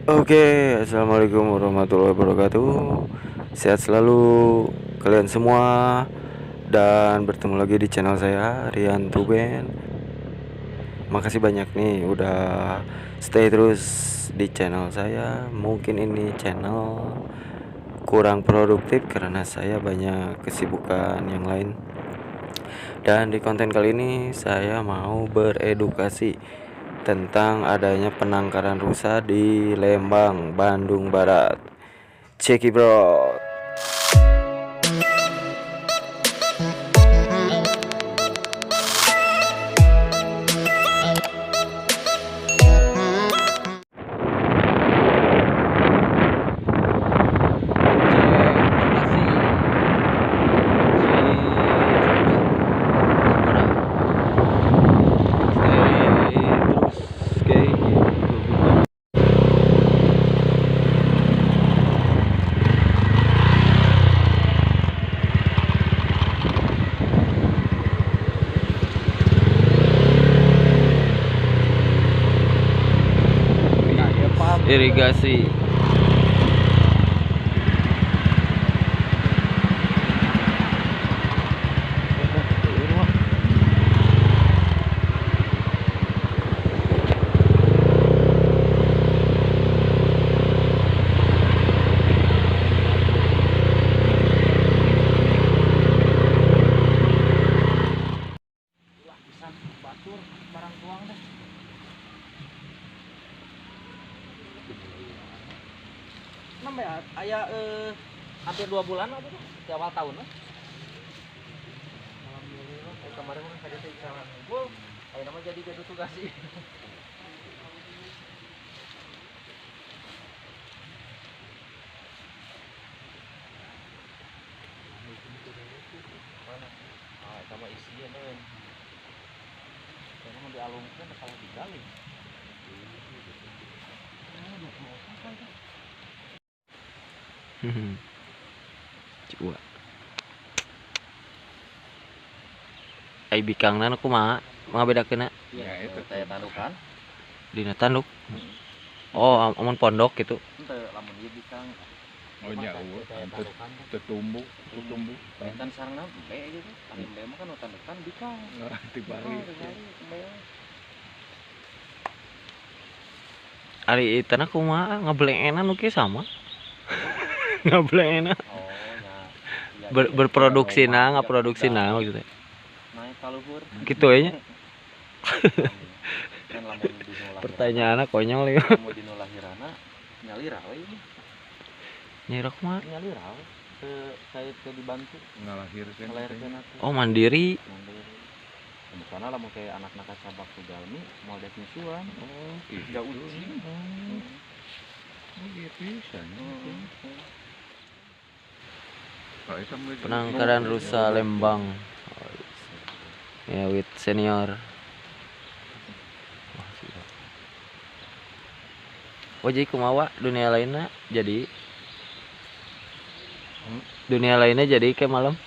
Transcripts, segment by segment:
Oke, assalamualaikum warahmatullahi wabarakatuh. Sehat selalu kalian semua dan bertemu lagi di channel saya Rian Tuben. Makasih banyak nih udah stay terus di channel saya. Mungkin ini channel kurang produktif karena saya banyak kesibukan yang lain. Dan di konten kali ini saya mau beredukasi tentang adanya penangkaran rusa di Lembang, Bandung Barat. Ceki bro. Irigasi. Ya, aya hampir 2 bulan apa tuh di awal tahun lah. Alhamdulillah, kemarin mah tadi teh jalan ngumpul, ayeuna mah jadi gaduh tugas sih. Mana? Ah, eta mah isieun euy. Karena mau dialungkeun salah digali. Cua. Ai bikangna nu kumaha? Ngabedakeunna? Ya, itu teh tandukan. Dina tanduk. Oh, amun pondok gitu. Henteu, lamun ieu bikang. Oh nya eueuh, teu tumbuh, teu tumbuh. Benten sarengna embe gitu. Ari embe mah kan nu tandukan bikang. Dibalik. Ari itana kumaha ngableenan nu kieu sama. Ngableenan. Oh, ya. Berproduksi na, ngaproduksi na maksudnya. Naik ka luhur. Gitu we nya. Pertanyaanna konyol ieu. Lamun dinu lahirana nyalira we ieu. Nyalira kumaha? Nyalira we. Teu saya teu dibantu ngalahirkeun. Oh, mandiri. Mandiri. Misalnya lamun kayak anak-anak sabak ku jalmi moal dek nyusuan. Oh, gitu. Jauh ucing. Oh, gitu bisa. Penangkaran rusa Lembang. Ya, with senior. Oh, jadi kumaha dunia lainnya jadi dunia lainnya jadi kayak malam.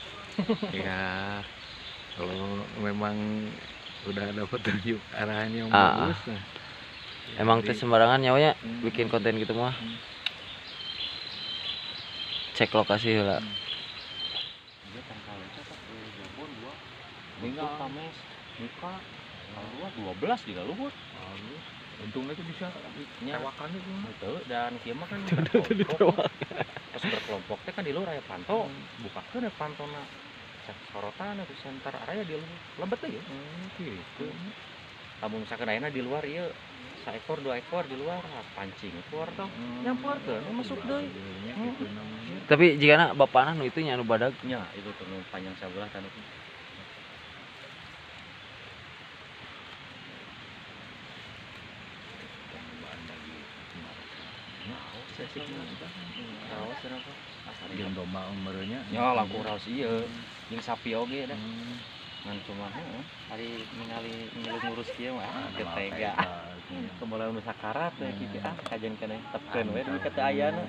Ya, kalau memang udah ada petunjuk arahan yang bagus. Nah. Ya, emang teh sembarangan nyawanya bikin konten gitu mah. Cek lokasi lah. Iya, tangkal itu Pak Jabon 2. Tinggal pames muka kalau 12 di luhur. Untungnya itu bisa tewakan itu. Betul, dan kieu mah kan berkelompok. Pas berkelompok teh kan di luhur aya panto, bukakeun ya pantona. Sorotan atau center area di luhur. Lebet teh ya. Gitu. Lamun misalkan ayeuna di luar ieu saekor 2 ekor di luar pancing keluar tong nyamperkeun masuk deui. Tapi jigana bapana nu itu nya anu badag nya itu tuh nu panjang sabelah tanduk. Jeung domba umurnya nya langkung raos ieu jeung sapi oge dah. Ngan cuma heeh ari ningali ngilu ngurus kieu mah teu tega. Kumaha nu sakarat we kitu ah kajen keneh tepkeun we duit ka teu ayana.